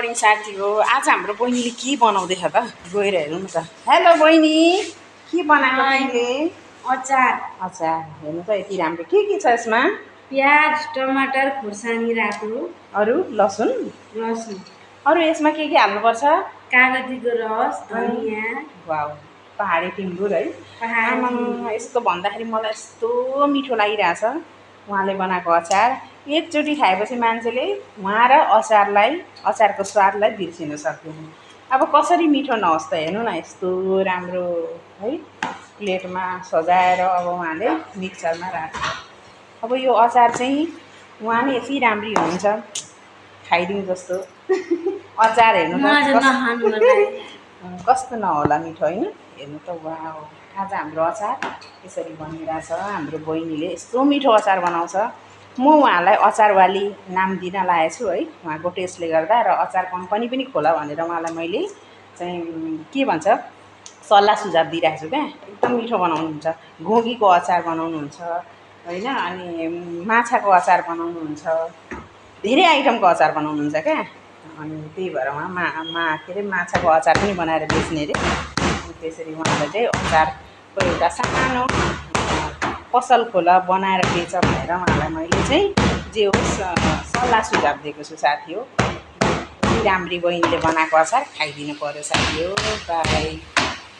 Morning साथी हो। आज हाम्रो बहिनीले के बनाउँदैछ त गएर हेरौँ न त। हेलो बहिनी, के बनाएको तिमीले? अचार। अचार हेर्नु त यति राम्रो। के छ यसमा? प्याज, टमाटर, खुर्सानी रातो। अरू लसुन। अरू यसमा के हाल्नुपर्छ? कागतीको रस, धनिया। वाउ, पहाडी टिम्बुर है। आमा यस्तो भन्दाखेरि मलाई यस्तो मिठो लागिरहेछ उहाँले बनाएको अचार। एकचोटि खाएपछि मान्छेले उहाँ र अचारको स्वादलाई बिर्सिन सक्दैन। अब कसरी मिठो नहोस् त, हेर्नु न यस्तो राम्रो है प्लेटमा सजाएर अब उहाँले मिक्सरमा राख्छ। अब यो अचार चाहिँ उहाँ नै यति राम्री हुनुहुन्छ, खाइदिउँ जस्तो अचार। हेर्नु त कस्तो नहोला मिठो होइन। हेर्नु त वाउ, आज हाम्रो अचार यसरी बनिरहेछ। हाम्रो बहिनीले यस्तो मिठो अचार बनाउँछ। म उहाँलाई अचारवाली नाम दिन लागेको छु है, उहाँको टेस्टले गर्दा। र अचार कम्पनी पनि खोला भनेर उहाँलाई मैले चाहिँ के भन्छ सल्लाह सुझाव दिइरहेको छु क्या। एकदम मिठो बनाउनुहुन्छ। घोगीको अचार बनाउनुहुन्छ होइन, अनि माछाको अचार बनाउनुहुन्छ, धेरै आइटमको अचार बनाउनुहुन्छ क्या। अनि त्यही भएर उहाँ के अरे माछाको अचार पनि बनाएर बेच्ने अरे। त्यसरी उहाँलाई चाहिँ अचारको एउटा सानो पसल खोला बनाएर बेच भनेर उहाँलाई मैले चाहिँ जे होस् सल्लाह सुझाव दिएको छु साथी हो। राम्री बहिनीले बनाएको अचार खाइदिनु पर्यो साथी हो। बाई।